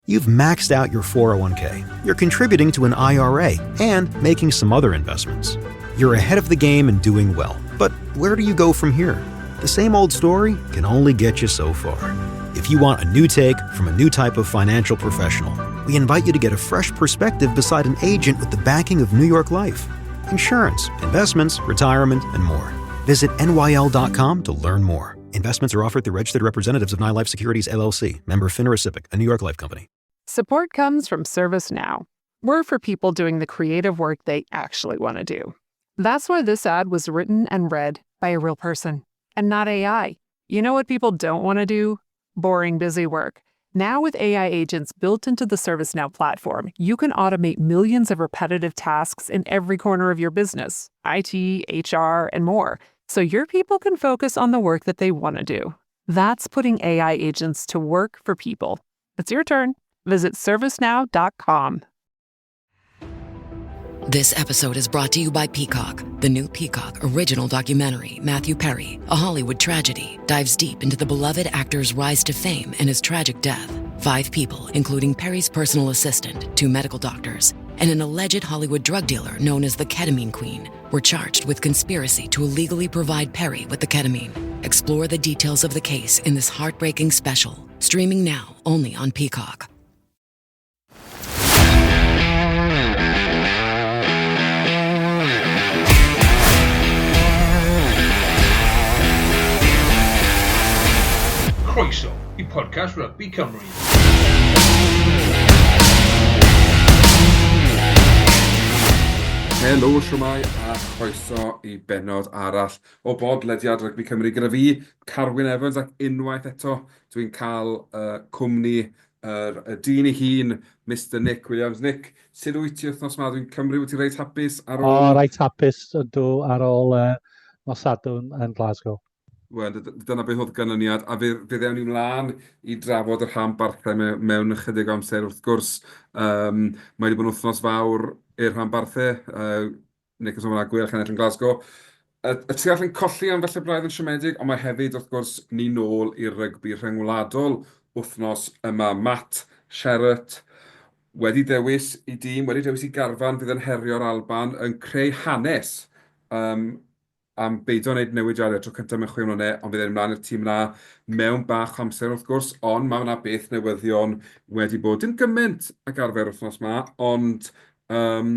You've maxed out your 401k, you're contributing to an IRA, and making some other investments. You're ahead of the game and doing well, but where do you go from here? The same old story can only get you so far. If you want a new take from a new type of financial professional, we invite you to get a fresh perspective beside an agent with the backing of New York Life. Insurance, investments, retirement, and more. Visit NYL.com to learn more. Investments are offered through registered representatives of NYLife Securities LLC, member FINRA SIPC, a New York Life company. Support comes from ServiceNow. We're for people doing the creative work they actually want to do. That's why this ad was written and read by a real person and not AI. You know what people don't want to do? Boring, busy work. Now, with AI agents built into the ServiceNow platform, you can automate millions of repetitive tasks in every corner of your business IT, HR, and more. So your people can focus on the work that they want to do. That's putting AI agents to work for people. It's your turn. Visit servicenow.com. This episode is brought to you by Peacock. The new Peacock original documentary, Matthew Perry, A Hollywood Tragedy, dives deep into the beloved actor's rise to fame and his tragic death. Five people, including Perry's personal assistant, two medical doctors, and an alleged Hollywood drug dealer known as the Ketamine Queen, were charged with conspiracy to illegally provide Perry with the ketamine. Explore the details of the case in this heartbreaking special, streaming now only on Peacock. Croeso i podcast Rugby Cymru. Helo, siwmai a chroeso i bennod arall o bodlediad Rygbi Cymru gyda fi, Carwyn Evans, ac unwaith eto dwi'n cael uh, cwmni yr, y dyn ei hun, Mister Nick Williams. Nick, sut wyt ti wythnos yma? Dwi'n cymryd wyt ti reit hapus ar ôl... O, reit hapus ydw ar ôl uh, nos Sadwrn yn Glasgow. Wel, dyna beth oedd ganlyniad, a fe, fe ddewn ni mlaen i drafod y rhanbarthau mewn, mewn ychydig o amser wrth gwrs. Um, mae wedi bod yn wythnos fawr i'r rhanbarthau, uh, Nick yn sôn fan'na, Gweilch ennill yn Glasgow. Y, y tu allan colli am falle braidd yn siomedig, ond mae hefyd, wrth gwrs, ni nôl i'r rygbi rhyngwladol wythnos yma. Matt Sherratt wedi dewis i dîm, wedi dewis i garfan fydd yn herio'r Alban, yn creu hanes um, am beidio wneud newidiadau tro cyntaf mewn chwe mlynedd, ond fydd e'n ymlaen i'r tîm yna mewn bach o amser wrth gwrs, ond mae yna beth newyddion wedi bod. Dim gymaint ag arfer wythnos yma, ond um,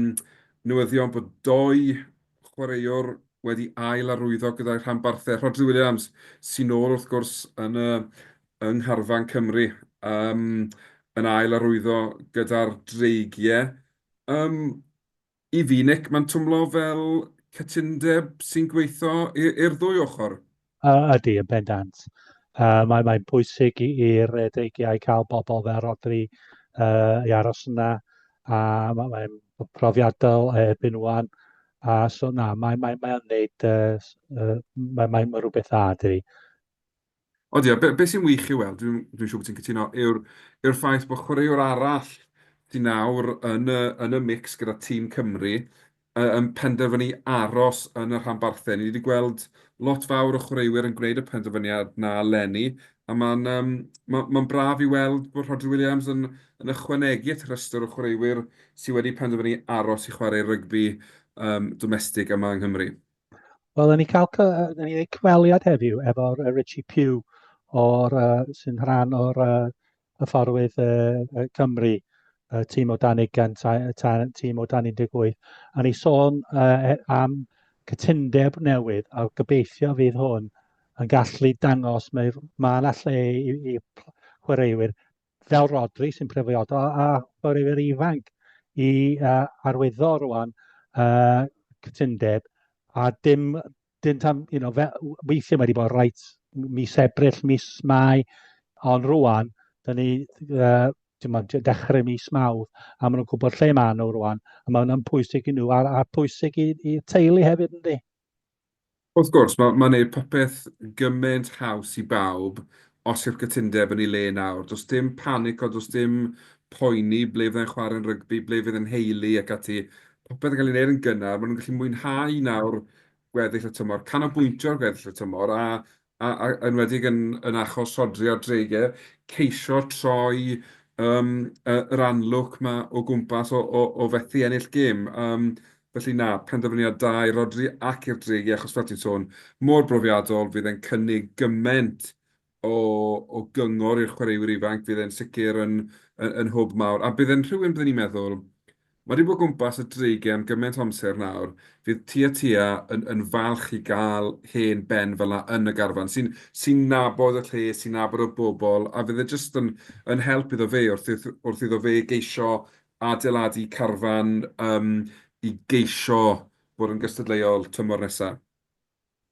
newyddion bod doi chwaraewr wedi ail arwyddo gyda'i rhanbarthau. Rhodri Williams, sy'n ôl wrth gwrs yn y, yng ngharfan Cymru, um, yn ail arwyddo gyda'r Dreigiau. Um, I fi, Nick, mae'n twmlo fel cytundeb sy'n gweithio i'r ddwy ochr. Ydy, yn bendant. Uh, mae'n mae bwysig i'r dreigiau cael bobl fel Rodri uh, i aros yna, a mae'n mae profiadol erbyn wan. A so na, mae'n mae, mae neud, uh, uh, mae'n mae, mae rhywbeth dda, dydi. Ond ie, be, be sy'n wych i'w weld, dwi'n dwi siŵr bod ti'n cytuno, yw'r yw'r ffaith bod chwaraewr arall sy'n nawr yn y, yn y mix gyda tîm Cymru yn penderfynu aros yn y rhanbarthau. Ni wedi gweld lot fawr o chwaraewyr yn gwneud y penderfyniad 'na eleni, a mae'n um, ma, ma braf i weld bod Rhodri Williams yn, yn ychwanegu at y rhestr o chwaraewyr sydd wedi penderfynu aros i chwarae rygbi um, domestig yma yng Nghymru. Wel, ni cael ni wneud cyfweliad heddiw efo'r Richie Pugh o'r, uh, sy'n rhan o'r uh, hyfforwydd uh, Cymru, uh, tîm o dan 20, ta, ta, tîm o dan 18, a ni sôn uh, am cytundeb newydd, a gobeithio fydd hwn yn gallu dangos mae mae yna lle i, i chwaraewyr fel Rodri sy'n profiadol a chwaraewyr ifanc i uh, arwyddo rwan uh, cytundeb a dim, dim tam, you know, fe, weithiau mae wedi bod reit mis Ebrill, mis Mai, ond rwan, dyn ni uh, dechrau mis Mawrth, a maen nhw'n gwybod lle maen nhw rwan, a mae hwnna'n pwysig i nhw, a, a pwysig i, i teulu hefyd, yndi? Wrth gwrs, mae mae'n gwneud popeth gymaint haws i bawb os yw'r cytundeb yn ei le nawr. Does dim panic o, does dim poeni ble fyddai'n chwarae'n rygbi, ble fydd yn nheulu ac ati. Popeth yn cael ei wneud yn gynnar, maen nhw'n gallu mwynhau nawr gweddill y tymor, canolbwyntio ar gweddill y tymor a, a, a enwedig yn, yn achos Rhodri a'r Dreigiau, ceisio troi um, yr anlwc 'ma o gwmpas o, o, o fethu ennill gêm. Um, felly na, penderfyniad da i Rodri ac i'r Dreigiau, achos fel ti'n sôn, mor brofiadol, fydd e'n cynnig gymaint o, o gyngor i'r chwaraewyr ifanc, fydd e'n sicr yn, yn, yn hwb mawr. A bydd e'n rhywun, byddwn i'n meddwl, mae wedi bod gwmpas y Dreigiau am gymaint o amser nawr, fydd Tia Tia yn, yn falch i gael hen ben fel 'na yn y garfan, sy'n sy nabod y lle, sy'n nabod y bobl, a fydd e jyst yn, yn help iddo fe wrth, wrth iddo fe geisio adeiladu carfan um, i geisio bod yn gystadleuol tymor nesaf.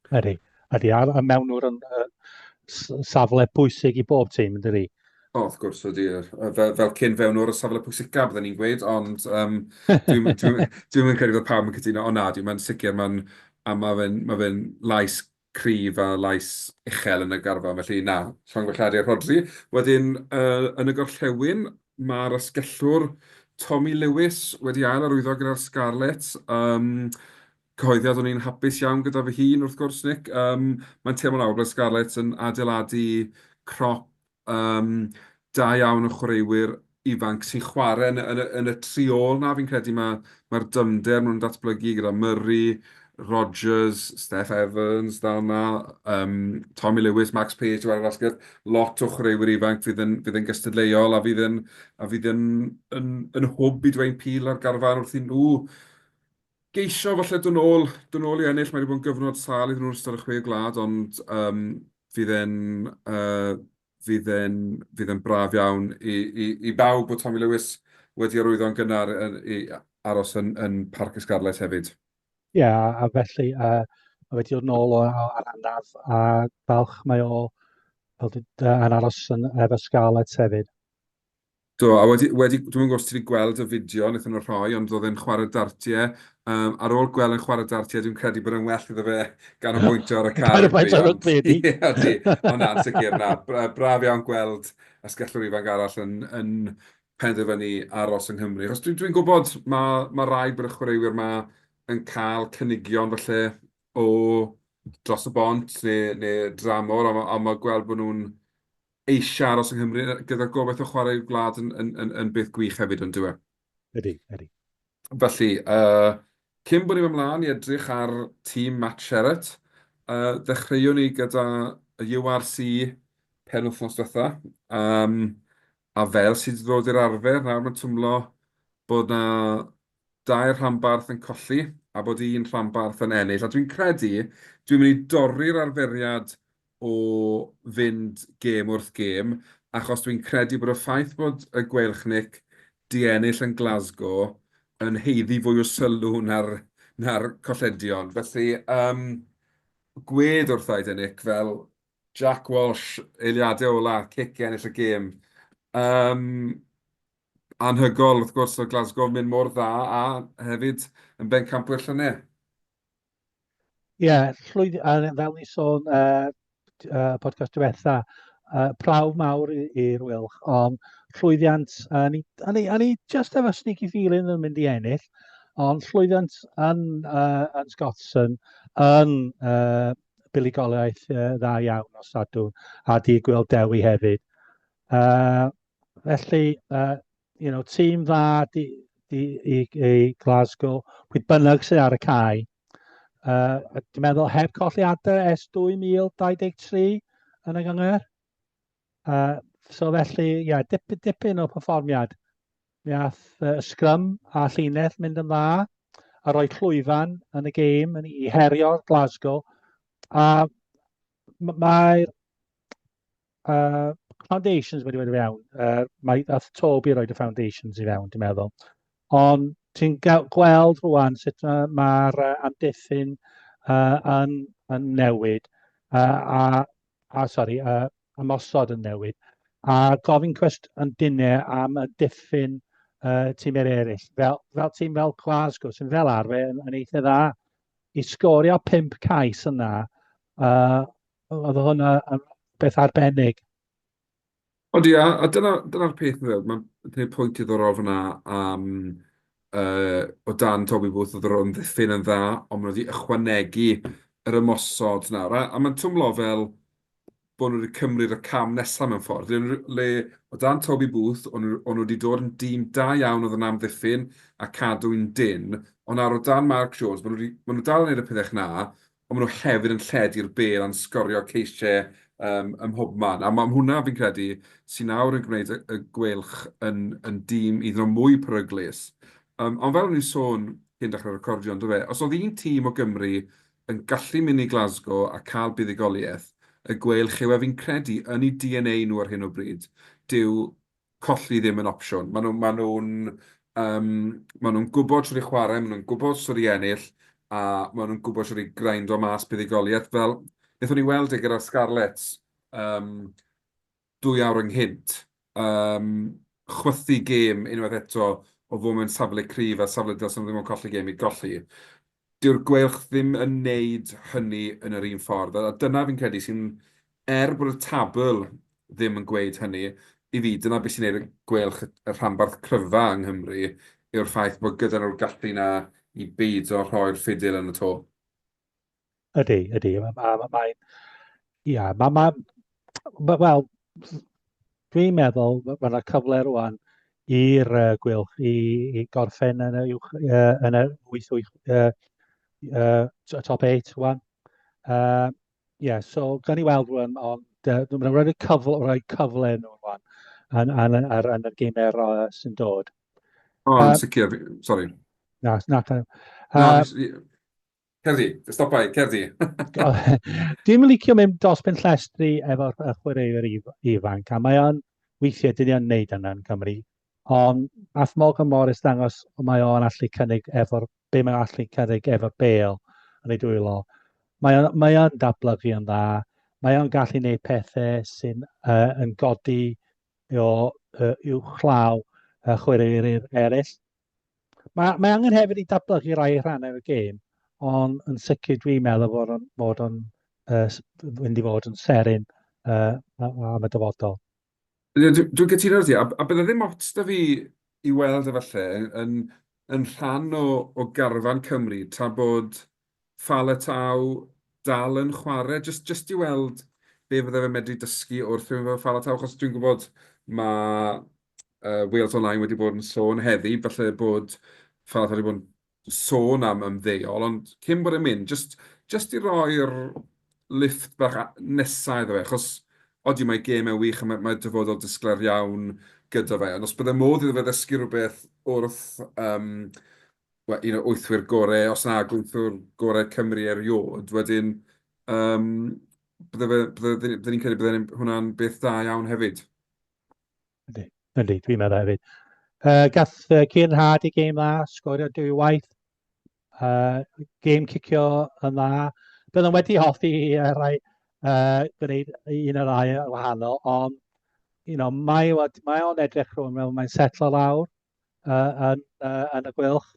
Ydy, ydy. A, a mewnwr yn uh, safle pwysig i bob tîm, yn dydi? O, wrth gwrs, ydy. Fel, fel cyn fewnwr y safle pwysica, byddwn ni'n gweud, ond um, dwi'n dwi, dwi, dwi credu bod pawb yn cytuno. O na, dwi'n mae'n sicr, mae'n, a mae fe'n ma fe lais cryf a lais uchel yn y garfan, felly na, llongyfarchiadau i'r Rhodri. Wedyn, uh, yn y gorllewin, mae'r asgellwr Tommy Lewis wedi ail arwyddo gyda'r Scarlets. Um, Cyhoeddiad o'n i'n hapus iawn gyda fy hun, wrth gwrs, Nick. Um, mae'n teimlo nawr bod Scarlets yn adeiladu crop um, da iawn o chwaraewyr ifanc sy'n chwarae yn, yn, yn y tri ôl na. Fi'n credu mae'r mae, mae dyfnder maen nhw'n datblygu gyda Murray, Rogers, Steff Evans dal na, um, Tommy Lewis, Max Page, ar yr asgell, lot o chwaraewyr ifanc fydd yn, fydd yn gystadleuol a fydd yn, a fydd yn, yn, yn hwb i Dwayne Peel a'r garfan wrth i nhw geisio falle dod nôl, dod nôl i ennill. Mae wedi bod yn gyfnod sâl iddyn nhw yn ystod y Chwe Gwlad, ond um, fydd e'n uh, fydd e'n fydd e'n braf iawn i, i, i bawb bod Tommy Lewis wedi arwyddo'n gynnar yn, i aros yn, yn Parc y Scarlets hefyd. Ie, yeah, a felly uh, mae wedi dod nôl o, ar anaf a falch mae o fel yn aros yn, efo Scarlets hefyd. Do, a wedi, wedi, dwi'm yn gwybod os ti wedi gweld y fideo wnaethon nhw rhoi, ond oedd e'n chwarae dartiau. Um, ar ôl gweld yn chwarae dartiau, dwi'n credu bod e'n well iddo fe ganolbwyntio ar y car rygbi. Ond, ie, ydy. Ond na, yn sicr, na. Braf iawn gweld asgellwr ifanc arall yn, yn penderfynu aros yng Nghymru. Achos dwi'n dwi gwybod, mae, mae rhaid bod y chwaraewyr yma yn cael cynigion falle o dros y bont neu, neu dramor, a mae, a mae gweld bod nhw'n eisiau aros yng Nghymru gyda'r gobaith o chwarae i'r gwlad yn, yn, yn, yn beth gwych hefyd, yn dyw e? Ydy, ydy. Felly, uh, cyn bod ni'n mynd mlaen i edrych ar tîm Matt Sherratt, uh, ddechreuwn ni gyda y URC penwythnos diwetha. Um, a fel sydd wedi dod i'r arfer, nawr mae'n twmlo bod na dair rhanbarth yn colli a bod un rhanbarth yn ennill. A dwi'n credu dwi'n mynd i dorri'r arferiad o fynd gêm wrth gêm, achos dwi'n credu bod y ffaith bod y Gweilch Nick 'di ennill yn Glasgow yn haeddu fwy o sylw na'r na'r colledion. Felly, yym, gwed wrtha i de Nick, fel Jack Walsh, eiliadau ola, cic i ennill y gêm. Yym, anhygoel, wrth gwrs, o Glasgow yn mynd mor dda a hefyd yn bencampwyr llynedd. Ie, yeah, llwyd, a fel ni sôn uh, uh, podcast diwetha, uh, prawf mawr i'r Wylch, ond llwyddiant, a ni, a ni, a ni just efo sneaky feeling yn mynd i ennill, ond llwyddiant yn, uh, yn Scottson, yn uh, buddugoliaeth uh, dda iawn o Sadwrn, a di gweld Dewi hefyd. Uh, felly, uh, you know, tîm dda di, di, i, i Glasgow, pwy bynnag sydd ar y cae. Uh, dwi'n meddwl heb colli adre ers 2023 yn y gyngor. Uh, so felly, ie, yeah, dip, dipyn o perfformiad. Mi ath uh, sgrym a llinell mynd yn dda a rhoi llwyfan yn y gêm yn, i herio Glasgow. A mae'r uh, foundations wedi wedi fewn. Uh, mae ath Toby roed y foundations i fewn, dwi'n meddwl. Ond ti'n gweld rwan sut mae'r ma uh, amddiffyn uh, yn, yn newid, uh, a, a sorry, uh, ymosod yn newid, a gofyn cwest yn dinau am y diffyn uh, tîmau eraill, fel, fel tîm fel Glasgow, sy'n fel arfer yn, yn eitha dda, i sgorio pump cais yna, uh, Oedd hwnna yn beth arbennig. Ond ia, a dyna, dyna'r peth ynde, mae'n gwneud pwynt diddorol fan'na am uh, o dan Toby Booth, oedd yr amddiffyn yn dda, ond maen nhw wedi ychwanegu yr ymosod nawr. A, a mae'n twmlo fel bod nhw wedi cymryd y cam nesaf mewn ffordd. Le, le o dan Toby Booth, o'n nhw, o'n nhw wedi dod yn dîm da iawn oedd yn amddiffyn a cadw'n dynn, ond nawr o dan Mark Jones, maen nhw, wedi, maen nhw dal yn gwneud y pethau 'na, ond maen nhw hefyd yn lledu'r bêl a'n sgorio ceisiau ym mhobman. A mae hwnna, fi'n credu, sy'n nawr yn gwneud y, y Gweilch yn, yn dîm iddyn nhw mwy peryglus. Ond fel o'n i'n sôn cyn dechrau recordio, on'd do fe, os oedd un tîm o Gymru yn gallu mynd i Glasgow a cael buddugoliaeth, y Gweilch yw e, fi'n credu, yn eu DNA nhw ar hyn o bryd, dyw colli ddim yn opsiwn. Maen nhw, maen nhw'n, yym, maen nhw'n gwybod shwt i chwarae, maen nhw'n gwybod shwt i ennill, a maen nhw'n gwybod shwt i grindo mas buddugoliaeth, fel wnaethon ni weld e gyda'r Scarlets yym 2 awr ynghynt. Yym, chwythu gêm unwaith eto o fod mewn safle cryf a safle dylsen nhw ddim ond colli gêm i golli. Dyw'r Gweilch ddim yn wneud hynny yn yr un ffordd, a dyna fi'n credu sy'n, er bod y tabl ddim yn gweud hynny, i fi, dyna beth sy'n wneud y Gweilch y rhanbarth cryfa yng Nghymru, yw'r ffaith bod gyda nhw'r gallu 'na i beidio rhoi'r ffidil yn y to. Ydy, ydy. Mae'n, ia, mae, ma, wel, dwi'n meddwl mae yna cyfle rwan i'r uh, Gweilch i, i gorffen yn y, uwch, uh, yn y 8, 8, uh, uh, top 8 rwan. Uh, yeah, so gan i weld rwan, ond uh, mae'n rhoi cyfle, rhoi cyfle nhw rwan yn, yn, yn, yn, yn y gymau uh, sy'n dod. O, oh, yn sicr, sori. Na, na. Na, Cer di, stopa i, cer di. Dwi'm yn licio mynd dros ben llestri efo'r chwaraewyr ifanc, a mae o'n weithiau dyn ni yn neud yna yn Cymru, ond nath Morgan Morris dangos mae o'n allu cynnig efo'r, be mae'n allu cynnig efo'r bêl yn ei dwylo. Mae o'n, mae o'n datblygu yn dda, mae o'n gallu gwneud pethau sy'n uh, yn godi o uh, uwchlaw uh, chwaraewyr eraill. Mae, mae angen hefyd i datblygu rai rhannau o'r gêm, ond yn sicr dwi'n meddwl fod o'n, fod o'n uh, mynd i fod yn serin uh, am y dyfodol. Dwi'n dwi cytuno â ti, a, a bydde ddim ots 'da fi i weld e falle yn, yn rhan o, o garfan Cymru tra bod Faletau dal yn chwarae, jyst jyst i weld be fydde fe'n medru dysgu wrth rhywun fel Faletau, achos dwi'n gwybod mae uh, Wales Online wedi bod yn sôn heddi, falle bod Faletau wedi bod yn sôn am ymddeol, ond cyn bod e'n mynd, jyst, jyst i roi'r lift bach nesaf iddo fe, achos odi mae gêm e'n wych a mae, mae dyfodol disglair iawn gyda fe, ond os bydde modd iddo fe ddysgu rhywbeth wrth um, wel, un o wythwyr gorau, os nag wythwr gorau Cymru erioed, wedyn um, bydde fe, bydde, bydde ni'n credu bydde hwnna'n beth da iawn hefyd. Ydy, ydy, dwi'n meddwl hefyd. Uh, gath uh, Kieran Hardy gêm dda, sgorio dwy waith. Uh, gêm cicio yn dda. Byddwn wedi hoffi uh, rai uh, gwneud un o'r ddau wahanol, ond you know, mae, mae o'n edrych rhwng fel mae'n setlo lawr uh, yn, uh, yn y Gweilch.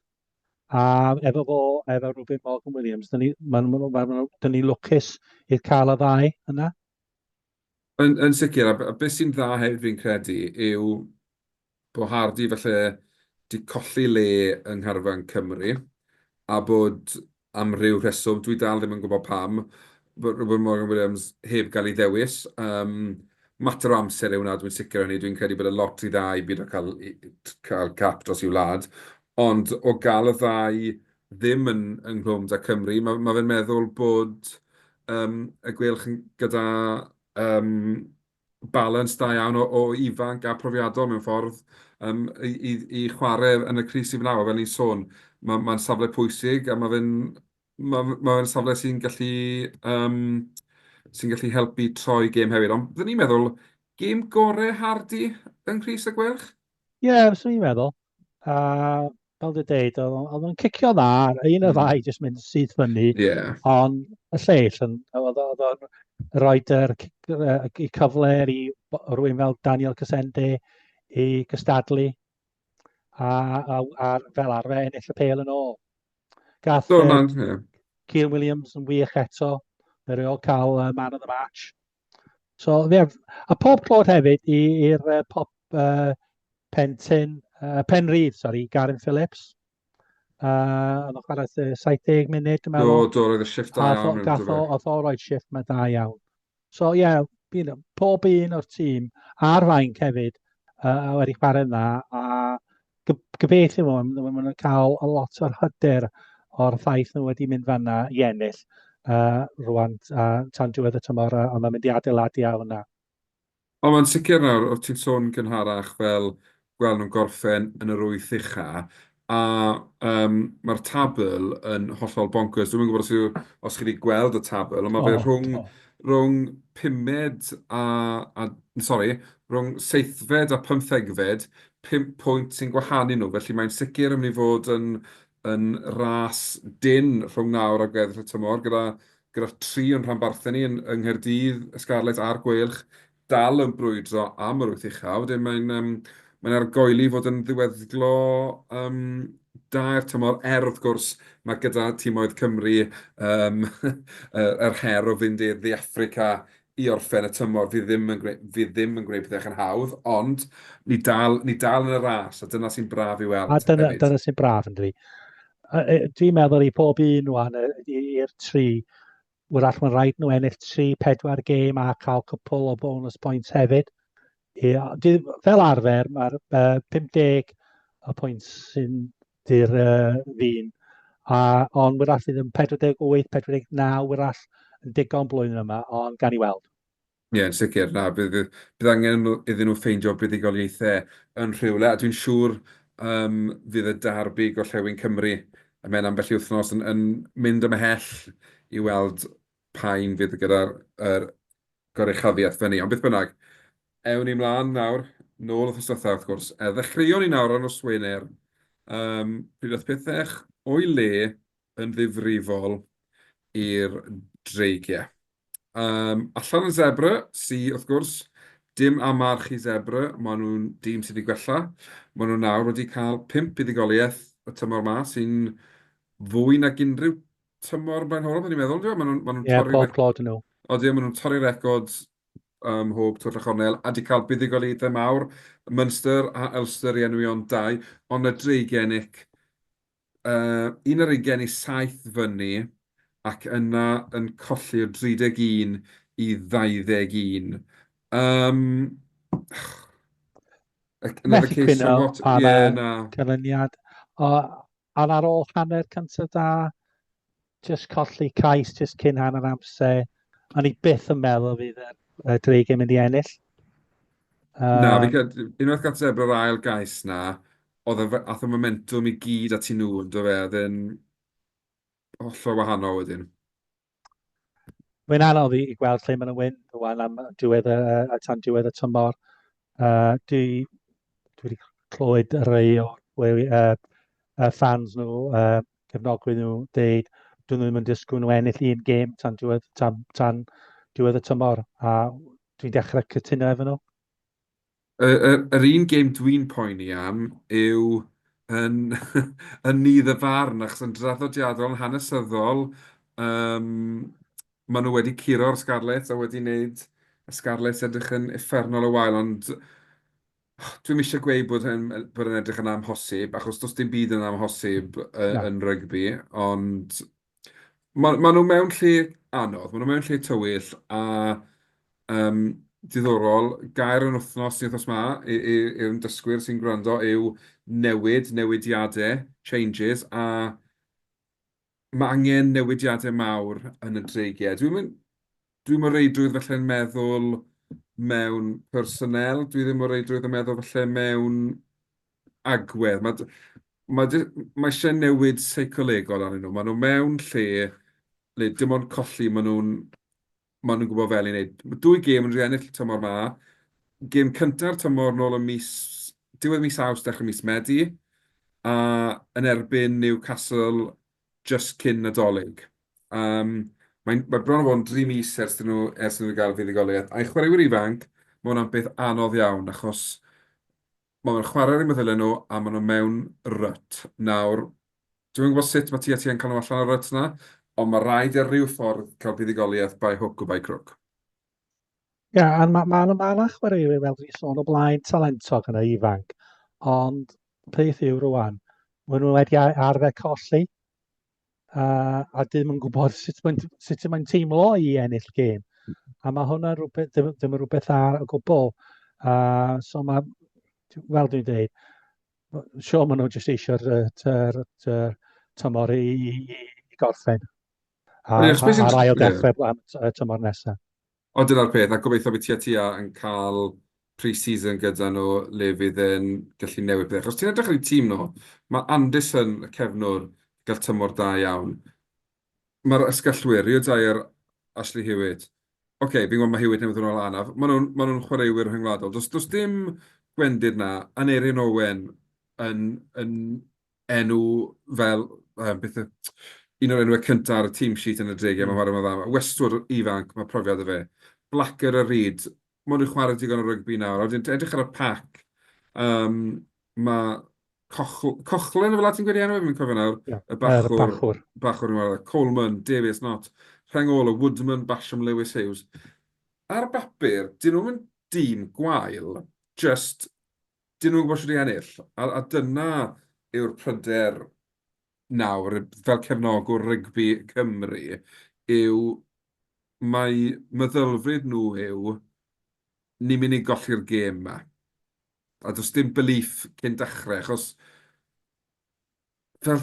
A efo fo, efo Rubin Morgan Williams, dyn ni, ma, ma, ma, ma, dyn ni lwcus i'r cael y ddau yna. Yn, yn sicr, a, a beth sy'n dda hefyd fi'n credu yw bod Hardy falle 'di colli le yng ngharfan Cymru, a bod am ryw rheswm, dwi dal ddim yn gwybod pam, bod Rubin Morgan Williams heb gael ei ddewis. Yym, mater o amser yw hwnna, dwi'n sicr o hynny. Dwi'n credu bod e lot rhy dda i beidio cael, cael cap dros ei wlad. Ond o gael y ddau ddim yn ynghlwm 'da Cymru, ma' ma' fe'n meddwl bod yym y Gweilch yn gyda yym balans da iawn o o ifanc a profiadol mewn ffordd yym i i i chwarae yn y crys rhif 9. A fel ni'n sôn, ma' ma'n safle pwysig a ma' fe'n ma' ma' fe'n safle sy'n gallu yym sy'n gallu helpu troi gêm hefyd. Ond byddwn i'n meddwl, gêm gorau Hardy yng nghrys y Gweilch? Ie, yeah, fyswn i'n meddwl. A fel dwi'n deud, oedd o'n cicio dda, un o'r ddau jyst mynd syth fyny, yeah. ond y lleill, yn, oedd o'n rhoi yr, y cyfle i rwy'n fel Daniel Casende i gystadlu a, a, a fel arfer ennill y pêl yn ôl. Gath Do, man, yeah. Kieran Williams yn wych eto, fe ôl cael uh, man of the match. So, yeah, a pob clod hefyd i'r uh, pop uh, Pentin, uh, Penrhydd, sorry, Garen Phillips. Uh, oedd o'n chwarae 70 munud, dwi'n meddwl. Do, do, roedd y shift da iawn. Gath o, oedd o roed shift mae da iawn. So, ie, yeah, you know, pob un o'r tîm a'r fainc hefyd wedi chwarae'n dda a gobeithio maen nhw'n cael a lot o'r hyder o'r ffaith nhw wedi mynd fanna i ennill rwan tan diwedd y tymor, ond mae'n mynd i adeiladu ar hwnna. Ond mae'n sicr nawr, o't ti'n sôn gynharach fel gweld nhw'n gorffen yn yr wyth ucha, a yym mae'r tabl yn hollol bonkers. Dwi'm yn gwybod os yw os chi 'di gweld y tabl, ond ma' fe rhwng rhwng pumed a a sori, rhwng seithfed a pymthegfed, pump pwynt sy'n gwahanu nhw, felly mae'n sicr yn mynd i fod yn yn ras dynn rhwng nawr a gweddill y tymor, gyda gyda tri o'n rhanbarthau ni yn yng Nghaerdydd, y Scarlets a'r Gweilch, dal yn brwydro am yr wyth ucha. Wedyn mae'n yym mae'n argoeli fod yn ddiweddglo yym da i'r tymor, er wrth gwrs mae gyda timoedd Cymru yym yr her o fynd i'r Dde Affrica i orffen y tymor, fydd ddim yn gwneud, fydd ddim yn gwneud pethau yn hawdd, ond ni dal, ni dal yn y ras, a dyna sy'n braf i weld. A dyna, dyna sy'n braf yn dwi. Dwi'n meddwl i pob un rwan, i'r tri, wrach mae'n rhaid nhw ennill 3-4 gêm a cael cwpl o bonus points hefyd. I, fel arfer, mae'r 50 y pwynt sy'n di'r ddyn. A, ond wrach fydd yn 48, 49 wrach yn digon blwyddyn yma, ond gan i weld. Ie, yn sicr, na, bydd bydd angen iddyn nhw ffeindio buddugoliaethau yn rhywle, a dwi'n siŵr yym fydd y derby Gorllewin Cymru ymhen ambell i wythnos yn yn mynd ymhell i weld pa un fydd gyda'r yr goruchafiaeth fyny. Ond beth bynnag, ewn ni mlaen nawr, nôl wythnos diwetha wrth gwrs. Ddechreuon ni nawr ar nos Wener, yym pryd oedd pethau o'i le yn ddifrifol i'r Dreigiau. Yym, allan yn Zebre, sy, wrth gwrs, dim amarch i Zebre, maen nhw'n dîm sydd wedi gwella. Maen nhw nawr wedi cael pump buddugoliaeth y tymor 'ma, sy'n fwy nag unrhyw tymor blaenorol, byddwn i'n meddwl, yndyw e? Maen nhw'n maen nhw'n Ie, torri... pob clod i nhw. Odi, maen nhw'n torri records ym mhob twll a chornel, a 'di cael buddugoliaethau mawr, Munster a Ulster i enwi ond dau, ond y Dreigiau, Nick, Un ar ugain i saith fyny ac yna yn colli o 31 i 21. Um, another Methu case cwyno of what? am Yeah, y na. canlyniad. O, ond ar ôl hanner cyntaf da, just colli cais just cyn hanner amser. O'n i byth yn meddwl fydd y, y Dreigiau mynd i ennill. Na, fi credu, unwaith gath Zebra'r ail gais na, oedd y fe- ath y momentwm i gyd ati nhw, yn do fe? Oedd e'n hollol wahanol wedyn. Mae'n anodd i, i gweld lle maen nhw'n mynd rwan am diwedd y, y, tan diwedd y tymor. Dwi, dwi wedi clywed rhai o'r uh, fans nhw, cefnogwyr nhw, deud dyn nhw ddim yn disgwyl nhw ennill un gêm tan diwedd, tan, tan diwedd y tymor. A dwi'n dechrau cytuno efo nhw. Yr, yr un gêm dwi'n poeni am yw yn, yn nydd y farn, achos yn draddodiadol, yn hanesyddol, um, maen nhw wedi curo'r Scarlets a wedi wneud y Scarlets edrych yn uffernol o wael, ond dwi'm eisiau gweud bod yn, bod yn edrych yn amhosib, achos does dim byd yn amhosib yn rygbi, ond Maen ma nhw mewn lle anodd, maen nhw mewn lle tywyll a yym diddorol. Gair yn wythnos ni wythnos 'ma i- i- i'r dysgwyr sy'n gwrando yw newid, newidiadau, changes, a ma' angen newidiadau mawr yn y Dreigiau. Dwi'm yn... Dwi'm o reidrwydd falle'n meddwl mewn personnel, dwi ddim o reidrwydd yn meddwl falle mewn agwedd. Mae mae mae isie newid seicolegol arnyn nhw. Maen nhw mewn lle le dim ond colli maen nhw'n maen nhw'n gwybod fel i wneud. Mae dwy gêm yn ennill y tymor 'ma. Gêm cynta'r tymor nôl ym mis... diwedd mis Awst, dechrau mis Medi, a yn erbyn Newcastle jyst cyn Nadolig. Yym, mae'n mae bron o fod yn dri mis ers iddyn nhw ers iddyn nhw gael fuddugoliaeth. A i chwaraewyr ifanc, mae hwnna'n beth anodd iawn, achos maen nhw'n chwarae ar eu meddyliau nhw a maen nhw mewn rut. Nawr, dwi'm yn gwybod sut mae TAT yn cael nhw allan o'r rut 'na, ond mae rhaid ar ryw ffordd cael buddugoliaeth by hook or by crook. Ie, a mae ma, ma, ma 'na chwaraewyr, fel dwi'n sôn o blaen, talentog yna ifanc, ond peth yw rwan, maen nhw wedi arfer colli, a ddim yn gwybod sut mae'n sut mae'n teimlo i ennill gêm. A mae hwnna'n rhywbeth, ddim, ddim yn rhywbeth dda o gwbl. So mae, fel dwi'n dweud, siŵr maen nhw jyst eisiau'r tymor i, i, i gorffen. A, a, a'r ail dechrau am y tymor nesaf. Ond dyna'r peth, a gobeithio bydd Tiatia yn cael pre-season gyda nhw le fydd e'n gallu newid pethau. Achos ti'n edrych ar eu tîm nhw, mae Anderson, y cefnwr, 'di cael tymor da iawn. Mae'r asgellwyr, Rio Dyer, Ashley Hewitt. Ocê, fi'n gwybod mae Hewitt newydd ddod nôl o anaf. Maen nhw'n maen nhw'n chwaraewyr rhyngwladol. Does does dim gwendid 'na. Aneurin Owen yn yn enw fel yym beth yw... un o'r enwau cynta ar y team sheet yn y dreigiau, mae'n chwarae mor dda. Mae Westwood ifanc, mae profiad 'da fe. Blacker a Reid, maen nhw'n chwarae digon o rygbi nawr. A wedyn edrych ar y pac, yym mae Coch- Coughlan fel 'na ti'n gweud ei enw e? Fi'm yn cofio nawr. Ie, Y bachwr. Yr bachwr. Bachwr yn chwarae. Coleman, Davies, Knott. Rheng ôl y Woodman, Basham, Lewis, Hughes. Ar bapur, 'dyn nhw'm yn dîm gwael, jyst 'dyn nhw'm yn gwybod shwt i ennill. A, a dyna yw'r pryder nawr, fel cefnogwr rygbi Cymru, yw mai meddylfryd nhw yw, ni'n mynd i golli'r gêm 'ma. A does dim belief cyn dechrau, achos fel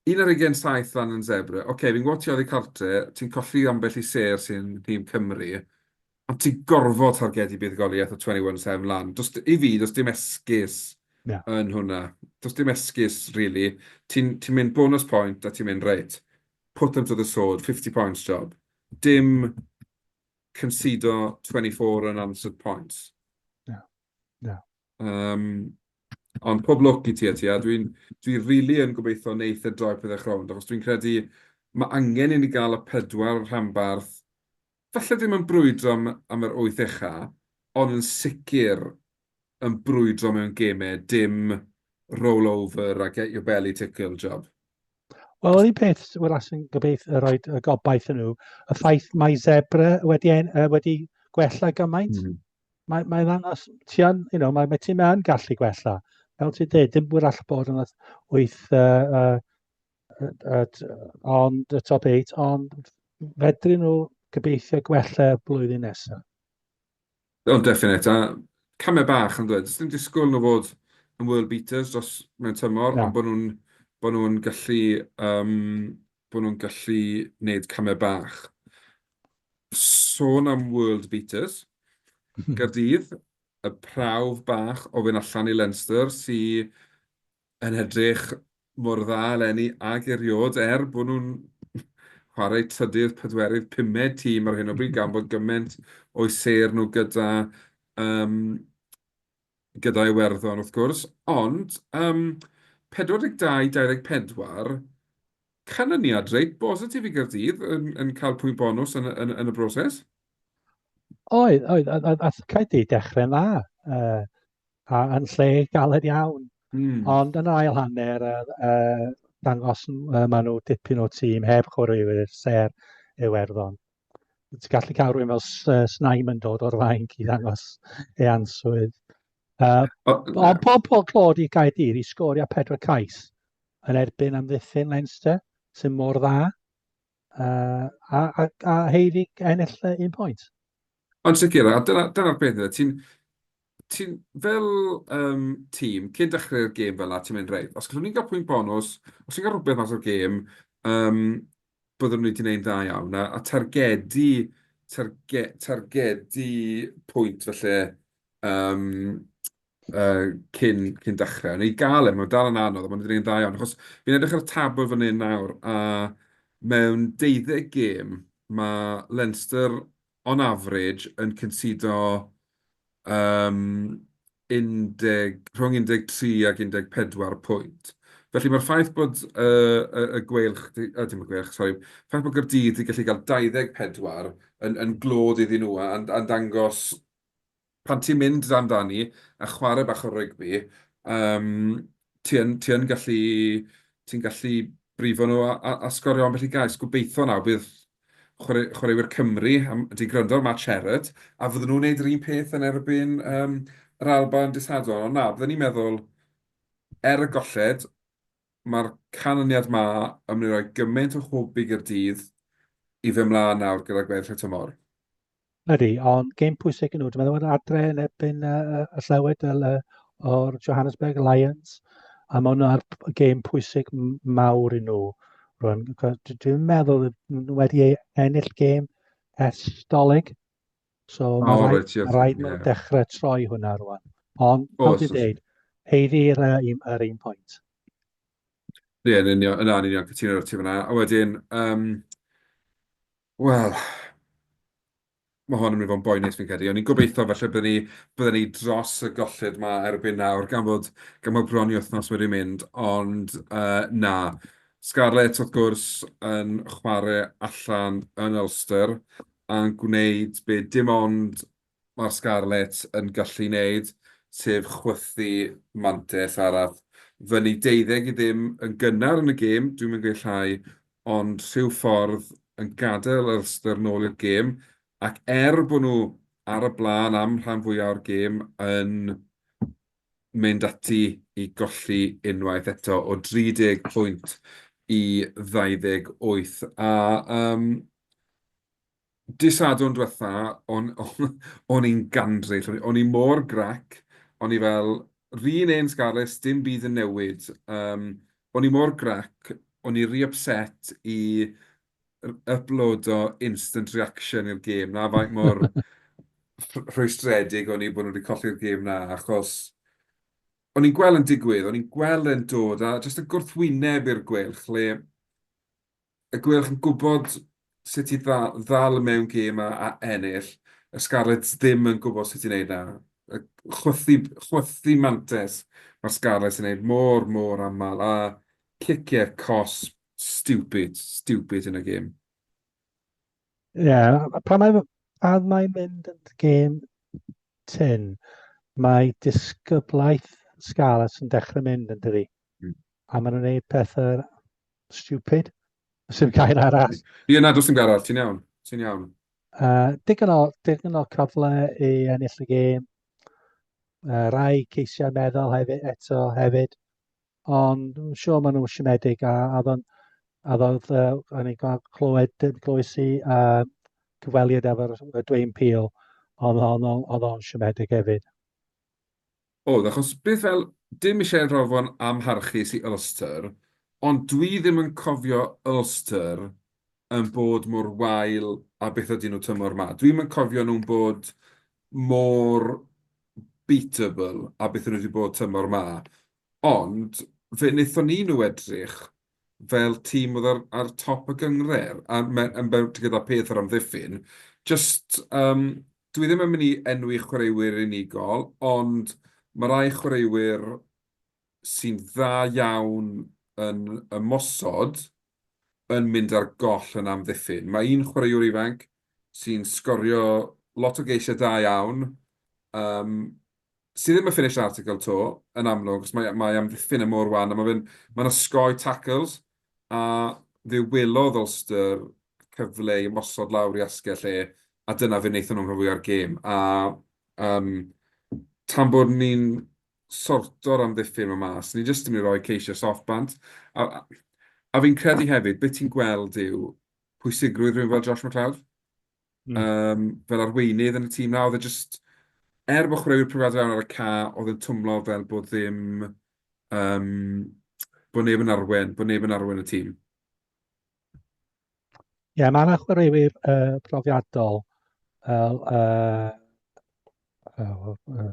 1 ar 20 saith lan yn Zebre, ocê, fi'n gwybod ti oddi cartre, ti'n colli ambell i sêr sy'n nhîm Cymru, ond ti'n gorfod targedu buddugoliaeth o 21-7 lan. Does, i fi, does dim esgus Na. yn hwnna. Does dim esgus, really. Ti'n ti mynd bonus point a ti'n mynd, reit, put them to the sword, 50 points job. Dim concedo 24 unanswered points. Na, na. Ond pob lwc i ti a ti, a dwi'n dwi rili yn gobeithio wneith e droi pethau rownd, achos dwi'n credu mae angen i ni gael y pedwar rhanbarth, falle ddim yn brwydro am, am yr wyth ucha, ond yn sicr yn brwydro mewn gemau, dim roll over a get your belly tickled job. Wel, yr un peth wrach sy'n gobeithio rhoi y gobaith yn nhw, y ffaith mae Zebre wedi, en, wedi gwella gymaint. Mae, mae ddangos, ti yn, you know, mae, mae tîm yn gallu gwella. Fel ti'n dweud, dim wrach bod yn wyth, ond y top 8, ond fedryn nhw gobeithio gwella blwyddyn nesaf. Ond definite, a camau bach yn dweud. Does dim disgwyl nhw fod yn world beaters dros mewn tymor, Na. ond bod nhw'n bod nhw'n gallu, um, bod nhw'n gallu gwneud camau bach. Sôn am world beaters, Gaerdydd, y prawf bach o fynd allan i Leinster sy yn edrych mor dda eleni ag erioed, er bod nhw'n chwarae trydydd, pedwerydd, pumed tîm ar hyn o bryd, gan bod gymaint o'u sêr nhw gyda, um, gyda Iwerddon wrth gwrs. Ond um, 42-24, canlyniad reit bositif i Gaerdydd yn, yn cael pwynt bonws yn, yn, yn y broses. Oedd, oedd, a, a, a Caerdydd dechrau'n dda, a yn lle galed iawn. Ond yn yr ail hanner, uh, dangos maen nhw dipyn o tîm heb chwaraewyr ser Iwerddon. Ti'n gallu cael rhywun fel Snyman dod o'r fainc i ddangos ei answydd. Ond pob pob clod i Gaerdydd i sgorio pedwar cais yn erbyn amddiffyn Leinster, sy'n mor dda. A, a, a haeddu ennill un pwynt. Ond sicr, a dyna, dyna'r peth yna, ti'n ti fel um, tîm, cyn dechrau'r gêm fel 'na, ti'n mynd, reit, os gallwn ni gael pwynt bonws, os ni'n cael rhywbeth mas o'r gêm, um, byddwn ni wedi gwneud dda iawn. A, a targedu, targe, targedu pwynt felly um, cyn, cyn dechrau. Ond i gael e, mae'n dal yn anodd, ond maen nhw wedi gwneud yn dda iawn. Achos fi'n edrych ar y tabl fan hyn nawr, a mewn deuddeg gêm, mae Leinster on average yn concedo um, 11, rhwng 13 ac 14 pwynt. Felly mae'r ffaith bod y, y, y Gweilch, dim y Gweilch, sori, ffaith bod Gaerdydd wedi gallu cael 24 yn, yn glod iddyn nhw a'n, a dangos pan ti'n mynd amdani a chwarae bach o rygbi, um, ti yn, ti yn gallu, ti'n gallu brifo nhw a, a, a sgorio ambell i gais. Gobeithio nawr bydd chwarae, chwaraewyr Cymru am, wedi gwrando ar Matt Sherrod, a fydden nhw'n gwneud yr un peth yn erbyn um, yr Alban dydd Sadwrn. Ond na, byddwn ni'n meddwl, er y golled, mae'r canlyniad ma yn mynd i roi gymaint o hwb i Gaerdydd i fynd mlaen nawr gyda gweddill y tymor. Ydy, ond gêm pwysig yn nhw. Dwi'n meddwl adre yn erbyn uh, y Llewyd uh, o'r Johannesburg Lions. A mae hwnna'r gêm pwysig mawr i nhw. Rwan, dwi'n meddwl nhw wedi ei ennill gêm ers Dolig. So oh, mae rhaid, right, yes, rhaid yeah. dechrau troi hwnna rwan. Ond, fel dwi'n dweud, heiddi'r uh, yr un pwynt. Ie, yn union, yna, yn union, cytuno ar ti fyna. A wedyn, um, wel, mae hwn yn mynd i fod yn boenus fi'n credu. O'n i'n gobeithio falle byddwn ni, byddwn ni dros y golled 'ma erbyn nawr, gan fod, gan bod bron i wythnos wedi mynd, ond uh, na. Scarlets, wrth gwrs, yn chwarae allan yn Ulster a'n gwneud be dim ond mae'r Scarlets yn gallu wneud, sef chwythu mantell arall fyny deuddeg i ddim yn gynnar yn y gêm, dwi'm yn gweud llai, ond rhyw ffordd yn gadael Ulster nôl i'r gêm, ac er bod nhw ar y blaen am rhan fwyaf o'r gêm, yn mynd ati i golli unwaith eto o 30 pwynt i 28. A um, Dydd Sadwrn dwetha, o'n o'n i'n gandryll, o'n i mor grac, o'n i fel, 'run un Scarlets, dim byd yn newid. Yym, o'n i mor grac, o'n i ry upset i yplodo instant reaction i'r gêm 'na, faint mor rhwystredig o'n i bod nhw wedi colli'r gêm 'na, achos o'n i'n gweld e'n digwydd, o'n i'n gweld e'n dod, a jyst y gwrthwyneb i'r Gweilch, le y Gweilch yn gwybod sut i ddal mewn gêm a, a ennill. Y Scarlets ddim yn gwybod sut i wneud 'na. Chwythu, chwythu mantes mae'r Scarlets yn wneud mor, mor aml. A ciciau cosb stupid, stupid yn y gêm. Ie, yeah, pan mae'n pan mae mynd yn gêm tyn, mae disgyblaeth Scarlets yn dechrau mynd yn dydi. Mm. A maen nhw'n gwneud pethau stupid. Sy'n gair arall. Ie, na, does dim gair arall, ti'n iawn. Ti'n iawn. Uh, digon, o, digon o cyfle i ennill y gêm. Uh, rai ceisiau meddwl hefyd, eto hefyd. Ond dwi'n siŵr maen nhw'n siomedig a, a ddo'n a ddodd, uh, o'n i'n cael clywed, glywes i uh, cyfweliad efo'r Dwayne Peel, oedd o'n siomedig hefyd. Oedd, achos beth fel, dim eisiau rhoi fo'n amharchus i Ulster, ond dwi ddim yn cofio Ulster yn bod mor wael a beth ydyn nhw tymor 'ma. Dwi'm yn cofio nhw'n bod mor beatable a beth ydyn nhw wedi bod tymor 'ma. Ond fe wnaethon ni nhw edrych fel tîm oedd ar, ar top y gynghrair, a me- yn be- gyda peth yr amddiffyn. Jyst, yym, dwi ddim yn mynd i enwi chwaraewyr unigol, ond mae rai chwaraewyr sy'n dda iawn yn ymosod yn mynd ar goll yn amddiffyn. Mae un chwaraewr ifanc sy'n sgorio lot o geisiau da iawn, yym, sydd ddim yn finished article 'to, yn amlwg, achos mae mae amddiffyn e mor wan, a mae fe'n mae'n osgoi tackles, a fe welodd Ulster cyfle i ymosod lawr i asgell e, a dyna fe wnaethon nhw rhan fwya'r gêm. A um, tan bod ni'n sorto'r amddiffyn yma mas, ni jyst yn mynd i roi ceisiau soft bant. A, a, a fi'n credu hefyd, beth ti'n gweld yw pwysigrwydd rhywun fel Josh McLeod. Mm. Um, fel arweinydd yn y tîm na, oedd e just, er bod chwaraewyr profiadol iawn ar y ca, oedd yn twmlo fel bod ddim, um, bod neb yn arwen, bod neb yn arwen y tîm. Ie, yeah, mae yna chwaraewyr uh, profiadol fel, uh, uh, uh,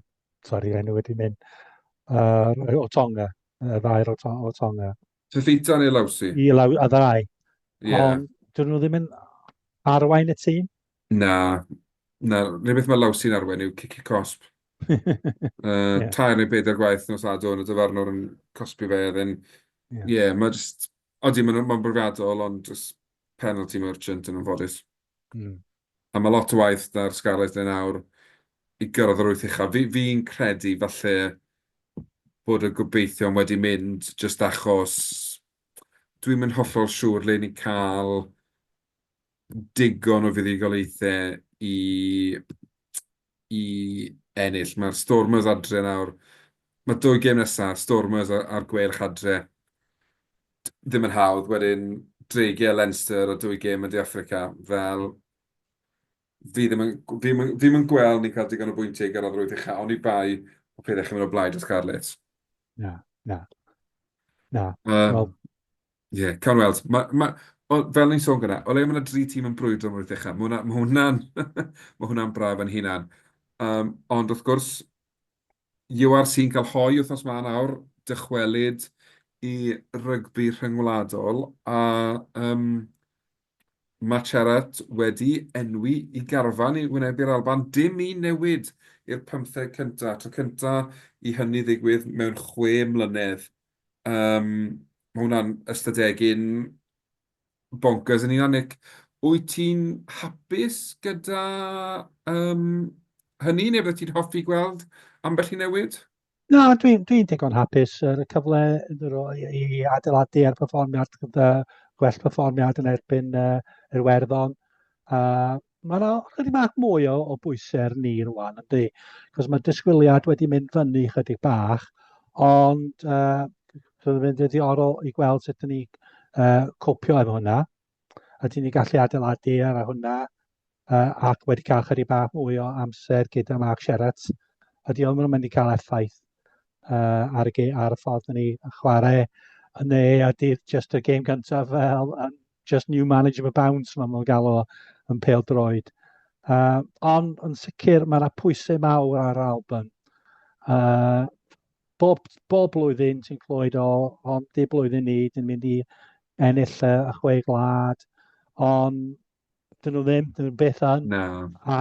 sorry, enw wedi mynd, uh, o Tonga, y ddau o, o Tonga. Fifita neu Lawsi? I law, y ddau. Yeah. Ond dyn nhw ddim yn arwain y tîm? Na, na. Rhywbeth mae Lawsi'n arwain yw cicio cosb. uh, yeah. Tair neu bedair gwaith nos Sadwrn, y dyfarnwr yn cosbi fe, then, yeah, yeah mae just... Odi, mae'n ma brofiadol, ond just penalty merchant yn anffodus. A mae lot o waith 'da'r Scarlets 'na nawr i gyrraedd yr wyth uchaf. Fi, fi'n credu falle bod y gobeithion wedi mynd jyst achos dwi'm yn hollol siŵr le ni'n cael digon o fuddugoliaethau i, i ennill. Mae'r Stormers adre nawr. Mae dwy gêm nesaf, Stormers a'r Gweilch adre. Ddim yn hawdd. Wedyn Dreigiau, Leinster a dwy gêm yn De Affrica. Fel... Fi ddim yn, fi ddim yn, fi ddim yn gweld ni'n cael digon o bwyntiau i gyrraedd yr wyth ucha, oni bai bod pethau'n mynd o blaid y Scarlets. Na, na. Na. Wel... Ie, yeah, cawn weld. Ma, ma, o, fel ni'n sôn gyda, o leia mae yna dri tîm yn brwydro am yr wyth ucha. Mae hwnna'n ma hwnna'n ma hwnna'n braf yn hunan. Um, ond wrth gwrs, URC'n cael hoi wythnos 'ma nawr, dychwelyd i rygbi rhyngwladol, a um, Matt Sherratt wedi enwi i garfan i wynebu'r Alban. Dim un newid i'r pymtheg cyntaf, tro cyntaf i hynny ddigwydd mewn chwe mlynedd. Um, mae hwnna'n ystadegyn bonkers yn hunan, Nick. Wyt ti'n hapus gyda um, hynny, neu byddet ti'n hoffi gweld ambell i newid? Na, dwi'n dwi digon hapus. Yr cyfle i, i adeiladu ar perfformiad, gyda gwell perfformiad yn erbyn uh, Iwerddon. Uh, mae yna chydig bach mwy o, o bwysau ar ni rwan, yndi? Cos mae disgwyliad wedi mynd fyny chydig bach, ond uh, bydd yn mynd yn ddiddorol i gweld sut dyn ni uh, copio efo hwnna. A dyn ni gallu adeiladu ar hwnna uh, ac wedi cael chydig bach mwy o amser gyda Mark Sherratt. Ydy o'n mynd i cael effaith uh, ar, y, ar y ffordd ni chwarae neu ydy just y gêm gyntaf fel um, just new manager bounce mae'n nhw'n galw yn pêl droed. Uh, ond yn sicr mae yna pwysau mawr ar Alban. Uh, bob, bob blwyddyn ti'n clywed o, ond di blwyddyn ni, dyn mynd i ennill y, y chwe gwlad, ond dyn nhw ddim, dyn nhw byth yn. Na. A,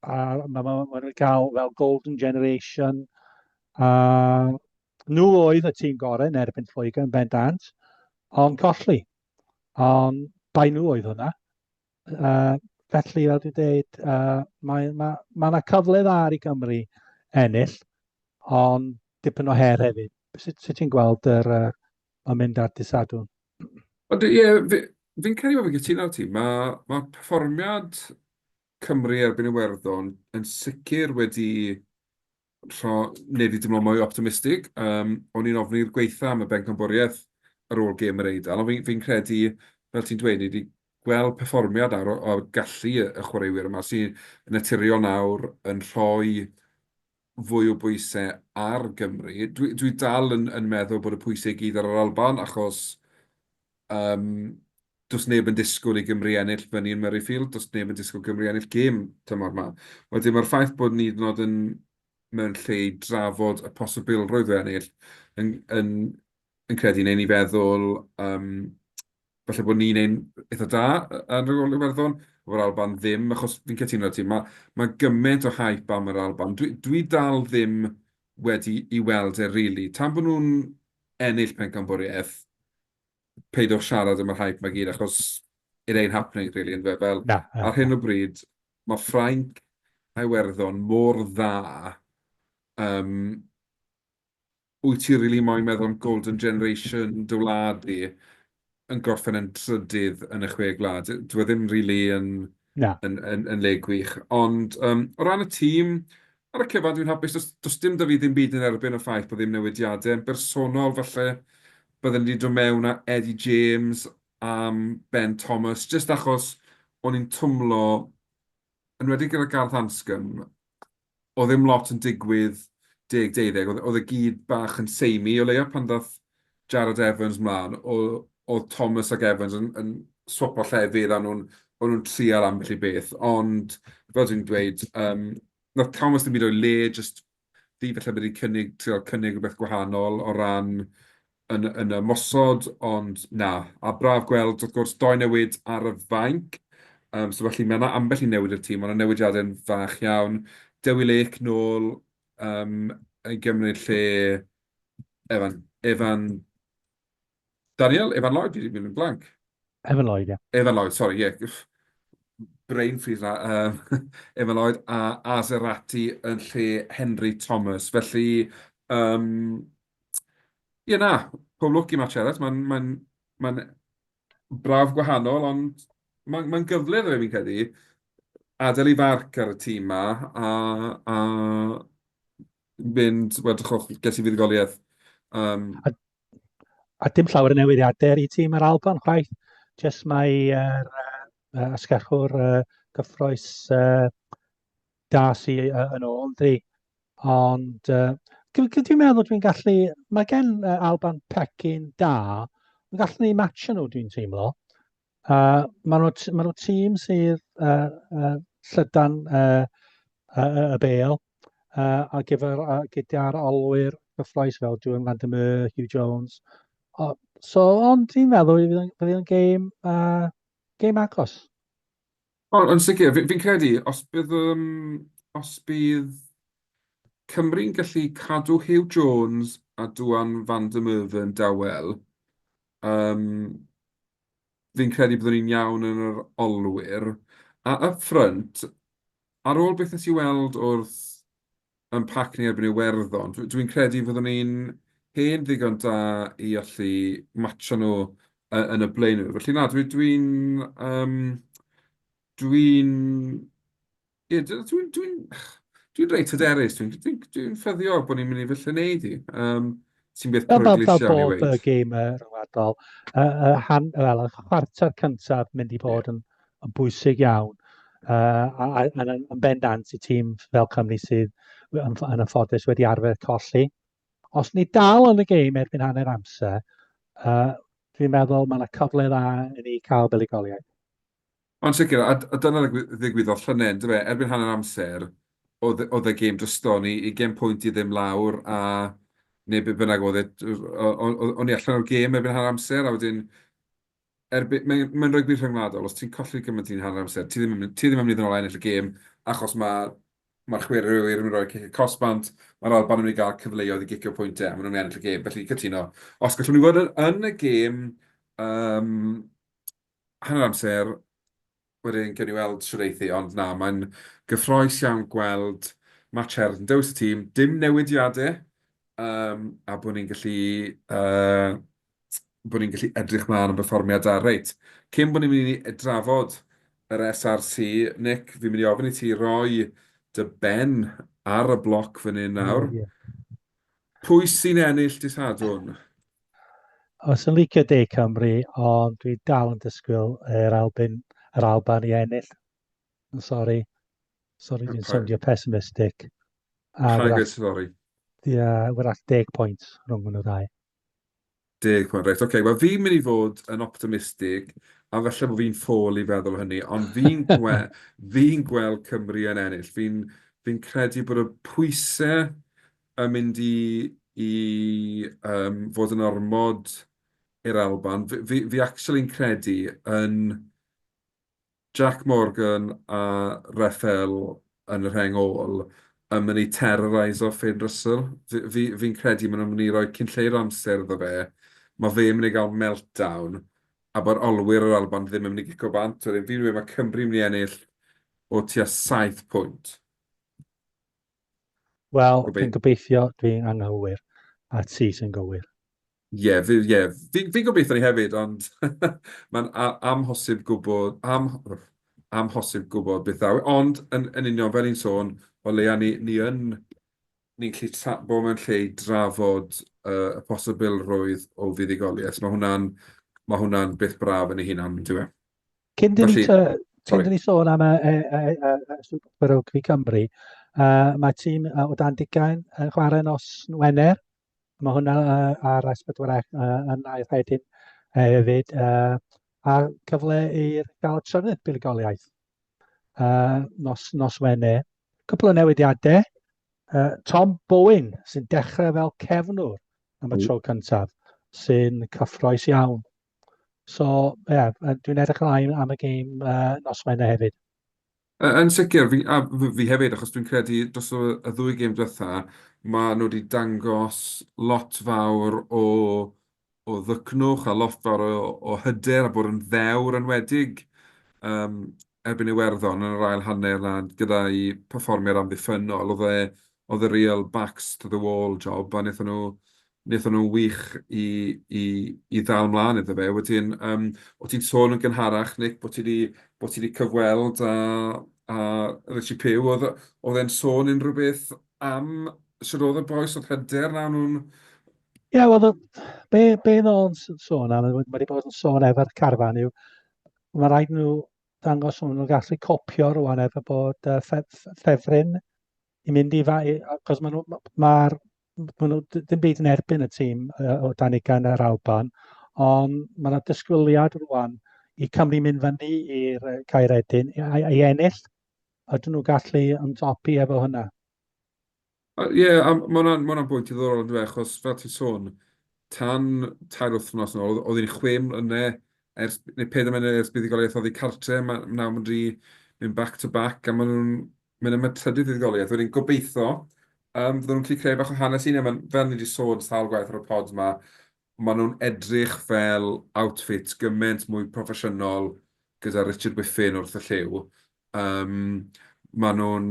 a mae ma, ma nhw'n cael fel Golden Generation. A nhw oedd y tîm gorau yn erbyn Lloegr yn bendant, ond colli. Ond bai nhw oedd hwnna. Uh, felly, fel dwi'n dweud, uh, mae ma, ma yna cyfle dda i Gymru ennill, ond dipyn o her hefyd. Sut, sut ti'n gweld yr, uh, yn mynd ar dydd Sadwrn? Ond ie, fi, fi'n credu bod fi'n cytuno â ti. Mae, mae perfformiad Cymru erbyn Iwerddon yn sicr wedi rho, wneud fi deimlo mwy optimistig. Um, o'n i'n ofni'r gweitha am y bencampwriaeth ar ôl gêm yr Eidal, ond fi'n fi credu, fel ti'n dweud, ni wedi gweld perfformiad nawr o, o gallu y chwaraewyr yma sy'n naturiol nawr yn rhoi fwy o bwysau ar Gymru. Dwi, dwi dal yn, yn meddwl bod y pwysau i gyd ar yr Alban, achos um, does neb yn disgwyl i Gymru ennill fyny yn Murrayfield, does neb yn disgwyl Gymru ennill gêm tymor 'ma. Wedyn mae'r ffaith bod ni hyd yn oed yn mewn lle i drafod y posibilrwydd o ennill yn, yn, yn credu neu ni feddwl um, falle bod ni'n ein eitha da ar ôl Iwerddon, o'r Alban ddim, achos fi'n cytuno ti, mae, mae gymaint o hype am yr Alban. Dwi, dwi dal ddim wedi i weld e rili. Really. Tan bod nhw'n ennill pencampwriaeth, peidiwch siarad am yr hype 'ma gyd, achos it ain't happening really, yndyfe? Fel, Na, na, ar hyn o bryd, mae Ffrainc a Iwerddon mor dda, um, wyt ti rili moyn meddwl am golden generation dy wlad di yn gorffen yn trydydd yn y chwe gwlad? Dyw e ddim rili yn, Na. yn, yn, yn le gwych. Ond um, o ran y tîm, ar y cyfan dwi'n hapus. Does, does dim 'da fi ddim byd yn erbyn y ffaith bod ddim newidiadau. Yn bersonol, falle bydden ni wedi dod mewn â Eddie James am Ben Thomas, jyst achos o'n i'n twmlo, yn enwedig gyda Gareth Anscombe, oedd ddim lot yn digwydd deg deuddeg, oedd oedd e gyd bach yn samey, o leia pan ddaeth Jarrod Evans mlaen, oedd Thomas ac Evans yn, yn swapo llefydd a nhw'n o'n nhw'n trial ambell i beth, ond fel dwi'n dweud, um, nath Thomas ddim byd o'i le, jyst fi falle bod wedi cynnig, trial cynnig rhywbeth gwahanol o ran yn, yn ymosod, ond na. A braf gweld, wrth gwrs, doi newid ar y fainc. Um, so felly mae yna ambell i newid i'r tîm, ond y newidiadau'n fach iawn. Dewi Lake nôl um, i gymryd lle Evan, Evan Daniel, Evan Lloyd, fi wedi mynd yn blank. Evan Lloyd, ie. Yeah. Evan Lloyd, sorry, ie. Yeah. Brain freeze na. Um, Evan Lloyd a Azerati yn lle Henry Thomas. Felly, um, ie na, pob lwc i Matt Sherratt. Mae'n mae mae braf gwahanol, ond mae'n mae gyfle iddo fe, fi'n credu, adael i farc ar y tîm ma a, a mynd, wel, drychwch, ges i fuddugoliaeth. Um, a, a dim llawer o newidiadau i tîm yr Alban chwaith. Jyst mae yr uh, asgellwr uh, gyffroes uh, Darcy uh, yn ôl, ynddi? Ond uh, dwi'n meddwl dwi'n gallu... Mae gen uh, Alban pecyn da, ond gallwn ni match nhw, dwi'n teimlo. Uh, maen nhw, ma nhw tîm sydd uh, uh, llydan uh, uh, y bel, uh, a gyfer, uh, gyda'r olwyr cyffroes fel Duan van der Mer, Hugh Jones. O, so, ond dwi'n meddwl fydd yn gêm, uh, gêm agos. O, yn sicr, fi'n fi credu, os bydd, um, os bydd Cymru'n gallu cadw Hugh Jones a Duan van der Merwe yn dawel, um, fi'n credu byddwn ni'n iawn yn yr olwyr. A up front, ar ôl beth nes i weld wrth yn pac ni erbyn Iwerddon, dwi'n credu fyddwn ni'n hen ddigon da i allu matcho nhw yn y blaenwyr. Felly na, dwi'n... Dwi'n um, dwi'n Ie, dwi'n dwi'n dwi'n reit hyderus. Dwi'n dwi, dwi ffyddiog bod ni'n mynd i felly wneud i. Um, sy'n beth peryglus iawn i weud. Fel bob gêm rhyngwladol, uh, uh, han, well, y chwarter cyntaf mynd i bod yn, yn bwysig iawn. Uh, a, a, a, yn bendant i tîm fel Cymru sydd yn, yn anffodus wedi arfer colli. Os ni dal yn y gêm erbyn hanner amser, uh, dwi'n meddwl mae yna cyfle dda i ni cael buddugoliaeth. Ond sicr, a a dyna ddigwyddodd llynedd, yndyfe? Erbyn hanner amser, oedd oedd y gêm drosto, o'n i ugain pwynt i ddim lawr, a neu be bynnag oedd e, o'n i allan o'r gêm erbyn hanner amser, a wedyn, erbyn, mae'n mae'n rygbi rhyngwladol, os ti'n colli gymaint i'n hanner amser, ti ddim yn mynd, ti ddim yn mynd i ddod nôl a ennill y gêm, achos mae mae'r chwaraewyr yn mynd i roi cic y cosb bant, mae'r Alban yn mynd i gael cyfleoedd i gicio pwyntiau, a maen nhw'n mynd i ennill y gêm. Felly, cytuno, os gallwn ni fod yn, yn y gêm, um, hanner amser, wedyn gewn ni weld shwt eith hi, ond na, mae'n gyffroes iawn gweld Matt Sherrod yn dewis y tîm, dim newidiadau, um, a bod ni'n gallu, uh, bod ni'n gallu edrych mlaen am berfformiad da. Reit, cyn bod ni'n mynd i drafod yr SRC, Nick, fi'n mynd i ofyn i ti roi dy ben ar y bloc fan hyn nawr. Oh, yeah. Pwy sy'n ennill dydd Sadwrn? Os yn licio De Cymru, ond dwi dal yn disgwyl yr Alban, yr Alban i ennill. Yn sori. Sori, dwi'n soundio pessimistic. A Paid gweud sori. Ie, wrach 10 pwynt rhwng nhw ddau. 10 pwynt, reit. Oce, wel fi'n mynd i fod yn optimistig, a falle bod fi'n ffôl i feddwl hynny, ond fi'n gwe fi'n gweld Cymru yn ennill. Fi'n fi'n credu bod y pwysau yn mynd i i um, fod yn ormod i'r Alban. Fi, fi, fi actually'n credu yn Jack Morgan a Reffell yn y rheng ôl yn mynd i terroriseo Finn Russell. Fi, fi, fi'n credu maen nhw'n mynd i roi cyn lleied o amser iddo fe. Mae fe'n mynd i gael meltdown a bod olwyr yr Alban ddim yn mynd i gico bant. Wedyn fi'n dweud mae Cymru'n mynd i ennill o tua 7 pwynt. Wel, dwi'n gobeithio dwi'n anghywir a ti sy'n gywir. Ie, fi, ie, fi, fi'n gobeithio ni hefyd, ond mae'n amhosib gwybod, am, amhosib gwybod beth ddaw. Ond yn, yn union, fel ni'n sôn, o leia ni, ni yn, ni'n gallu tra, bod mewn lle i drafod uh, y posibilrwydd o fuddugoliaeth. Mae hwnna'n, mae hwnna'n beth braf yn ei hunan, dyw e? Cyn dyn ni, cyn dyn ni sôn am y, y, y, y, y Super Rugby Cymru, uh, mae tîm uh, o dan digain yn chwarae nos Wener. Mae hwnna uh, ar S4C uh, yn ail rhedyn hefyd. Uh, a cyfle i'r gael trydydd buddugoliaeth uh, nos, nos Wener. Cwpl o newidiadau. Uh, Tom Bowen sy'n dechrau fel cefnwr am y tro cyntaf, sy'n cyffroes iawn. So, ie, yeah, dwi'n edrych ymlaen am y gêm uh, nos Wener hefyd. Yn sicr, fi, a fi hefyd, achos dwi'n credu dros y, y ddwy gêm diwetha, maen nhw wedi dangos lot fawr o, o ddycnwch a lot fawr o, o hyder a bod yn ddewr enwedig um, erbyn Iwerddon yn yr ail hanner na gyda'i perfformiad amddiffynnol. Oedd e, oedd y real backs to the wall job a wnaethon nhw wnaethon nhw'n wych i, i, i ddal mlaen iddo fe. Wedyn, um, o ti'n sôn yn gynharach, Nick, bod ti wedi bod ti wedi cyfweld â, â Richie Pugh, oedd, oedd e'n sôn unrhyw beth am sut oedd y bois, oedd hyder na nhw'n... Ie, yeah, wel, be, be oedd o'n sôn am, mae wedi bod yn sôn efo'r carfan yw, mae rhaid nhw dangos nhw'n nhw'n gallu copio rwan efo bod uh, ffe, ffefryn i mynd i fa... Achos maen nhw, mae'r maen nhw ddim byd yn erbyn y tîm uh, o dan ugain yr Alban, ond mae yna disgwyliad rwan i Cymru mynd fyny i'r Caeredin i, i ennill. Ydyn nhw'n gallu ymdopi efo hynna? Ie, yeah, a mae hwnna'n ma hwnna bwynt diddorol yn dweud, achos fel ti'n sôn, tan tair wythnos yn ôl, oedd hi'n chwe mlynedd ers, neu pedair mlynedd ers buddugoliaeth oddi cartre, mae nawr maen nhw wedi mynd back to back, a maen nhw'n mynd am y trydydd fuddugoliaeth. Wedyn gobeithio, um, fydden nhw'n gallu creu bach o hanes i ni, fel ni wedi sôn sawl gwaith ar y pod yma, maen nhw'n edrych fel outfit gymaint mwy proffesiynol gyda Richard Whiffin wrth y llyw. Um, maen nhw'n...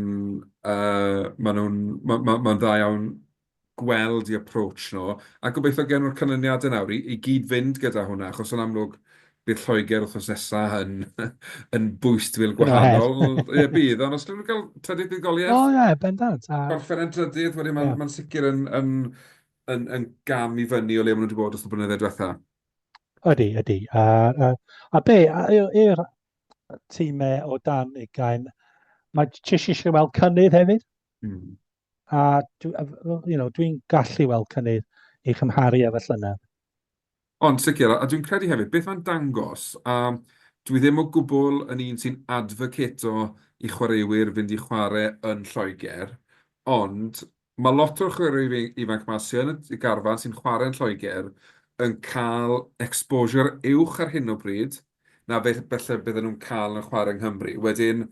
Uh, maen nhw'n... Mae'n ma, ma dda iawn gweld i approach nhw, a gobeithio gen nhw'r canlyniadau nawr i, i gyd fynd gyda hwnna, achos yn amlwg bydd Lloegr wythnos nesaf yn, yn bwystfil gwahanol. Ie, bydd, ond os nhw'n cael trydydd buddugoliaeth... O ie, bendant. A... Gorffen yn trydydd, wedyn mae'n yeah. ma sicr yn, yn, yn, yn gam i fyny o le maen nhw wedi bod dros y blynyddoedd diwetha. Ydy, ydy. A, a, a be, i'r tîmau o dan ugain, mae jyst eisiau weld cynnydd hefyd. Mm. A you know, dwi'n gallu weld cynnydd i chymharu efo llynedd. Ond sicr, a dwi'n credu hefyd, beth mae'n dangos, a dwi ddim o gwbl yn un sy'n advocato i chwaraewyr fynd i chwarae yn Lloegr, ond Mae lot o'r chwaraewyr ifanc 'ma sy yn y garfan sy'n chwarae yn Lloegr yn cael exposure uwch ar hyn o bryd na beth falle bydden nhw'n cael yn chwarae yng Nghymru. Wedyn,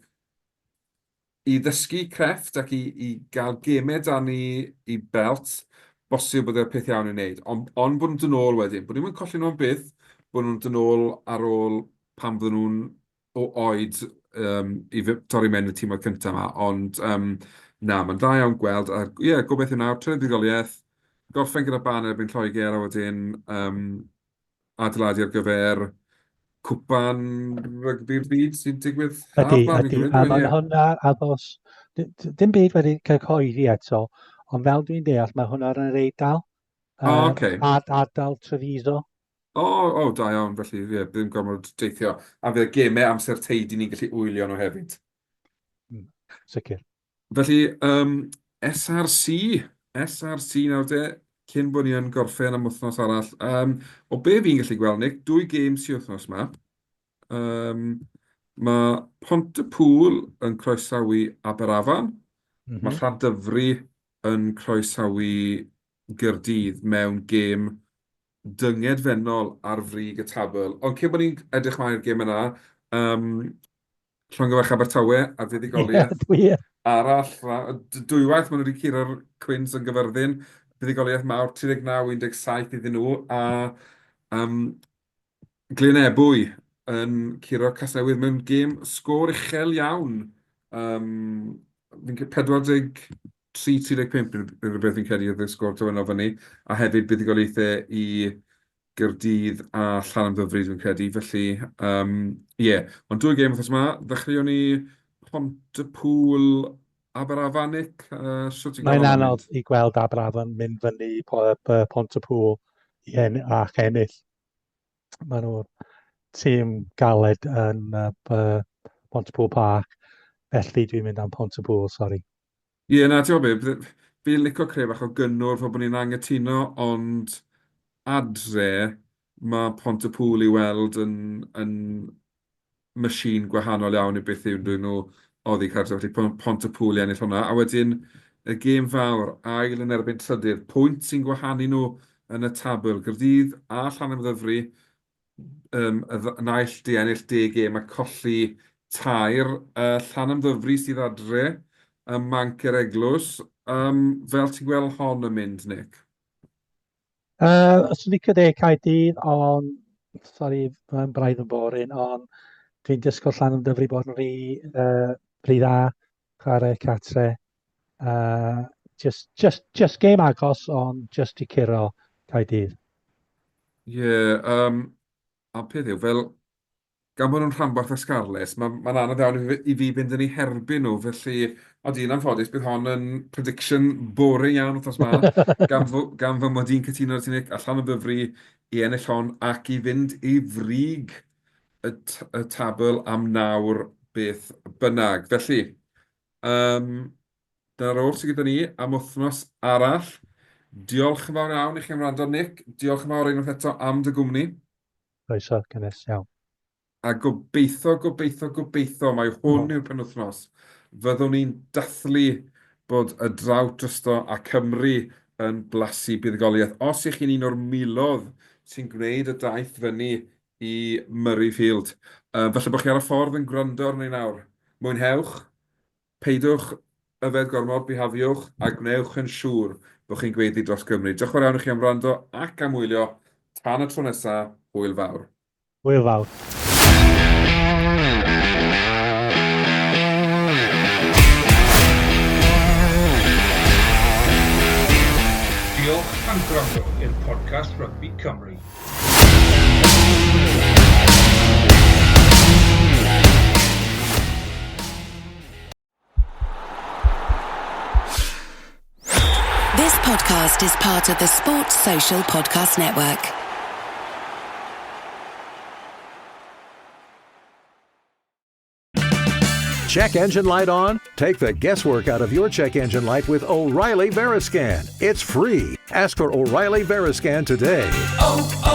i ddysgu crefft ac i i gael gemau dan i i belt, bosib bod e'r peth iawn i wneud. Ond ond bod nhw'n dod nôl wedyn, bod nhw'm yn colli nhw am byth, bod nhw'n dod nôl ar ôl pan fydden nhw'n o oed um, i torri mewn i'r tîmoedd cyntaf yma, ond um, na, mae'n dda iawn gweld, a ie, yeah, gobeithio nawr, trydydd buddugoliaeth, gorffen gyda ban erbyn Lloegr, a wedyn um, adeiladu ar gyfer cwpan rygbi'r byd sy'n digwydd Ydy, ydy, a mae'n hwnna addos, dim byd wedi cyhoeddi eto, ond fel dwi'n deall, mae hwnna ar yr Eidal, uh, oh, okay. ad, ardal Treviso. O, o, da iawn, felly ie, ddim gormod deithio. A fydd y gemau amser teidi ni'n gallu wylio nhw hefyd. Mm, sicr. Felly, um, SRC, SRC nawr te, cyn bod ni yn gorffen am wythnos arall. Um, o be fi'n gallu gweld, Nick, dwy gêm sy wythnos yma. Um, mae Pontypool yn croesawu Aberafan. Mm -hmm. Mae Llandyfri yn croesawu Gyrdydd mewn gêm dyngedfennol ar frig y tabl. Ond cyn bod ni'n edrych mlaen i'r gêm yna, um, llongyfarch Abertawe ar fuddugoliaeth yeah, arall. Dwywaith maen nhw wedi curo'r Cwins yn Gyfyrddin. Fuddugoliaeth mawr, 39-17 iddyn nhw. A um, Glyn Ebwy yn curo Casnewydd mewn gêm sgôr uchel iawn. Um, fi'n 43 35 neu rhywbeth fi'n credu oedd y sgôr terfynol fyny, a hefyd buddugoliaethau i Gaerdydd a Llanymddyfri dwi'n credu, felly yym ie. Ond dwy gêm wythnos 'ma, ddechreuon ni Pontypŵl Aberafan, Nick, uh, shwt ti'n Mae'n anodd i gweld Aberafan mynd fyny i Pontypŵl i en ac ennill. Maen nhw'n tîm galed yn uh, Pontypŵl Park, felly dwi'n mynd am Pontypŵl, sori. Ie, na, ti'n gwybod be, fi'n licio creu bach o gynnwrf fel bod ni'n angytuno, ond adre mae Pontypŵl i weld yn, yn machine gwahanol iawn i beth yw nhw oddi cartref, felly Pontypŵl i ennill hwnna. A wedyn y gêm fawr, ail yn erbyn trydydd, pwynt sy'n gwahanu nhw yn y tabl. Gaerdydd a Llanymddyfri, um, y naill di ennill deg gêm a colli tair. Uh, Llanymddyfri sydd adre ym Manc yr Eglwys. Um, fel ti'n gweld hon yn mynd, Nick? Uh, os dwi'n licio de Caerdydd, ond, sorry, mae'n braidd yn boring, ond dwi'n disgwyl Llanymddyfri bod yn rhy, uh, rhy dda, chwarae catre. Uh, just, just, just game agos, ond just i curo Caerdydd. Ie, yeah, um, a peth yw, fel Gan bod nhw'n rhanbarth y Scarlets, mae'n ma anodd iawn i fi, i fi fynd yn eu herbyn nhw, felly, odi, yn anffodus, bydd hon yn prediction boring iawn wythnos 'ma, gan, fy, gan fy mod i'n cytuno â ti, Nick, allan o ddyfru i ennill hon ac i fynd i frig. y, y tabl am nawr beth bynnag. Felly, um, dyna'r oll sydd gyda ni am wythnos arall. Diolch yn fawr iawn i chi am wrando, Nick. Diolch yn fawr unwaith eto am dy gwmni. Croeso, cynnes, iawn. A gobeithio, gobeithio, gobeithio mai hwn yw'r penwythnos fyddwn ni'n dathlu bod y drought drosto a Cymru yn blasu buddugoliaeth. Os y'ch chi'n un o'r miloedd sy'n gwneud y daith fyny i Murrayfield, falle bod chi ar y ffordd yn gwrando arno ni nawr. Mwynhewch, Peidiwch yfed gormod, bihafiwch, a gwnewch yn siŵr bod chi'n gweiddi dros Gymru. Diolch yn fawr iawn i chi am wrando ac am wylio. Tan y tro nesa, hwyl fawr. Hwyl fawr. Diolch am gwrando i'r podcast Rygbi Cymru. This podcast is part of the Sports Social Podcast Network. Check engine light on? Take the guesswork out of your check engine light with O'Reilly Veriscan. It's free. Ask for O'Reilly Veriscan today. Oh,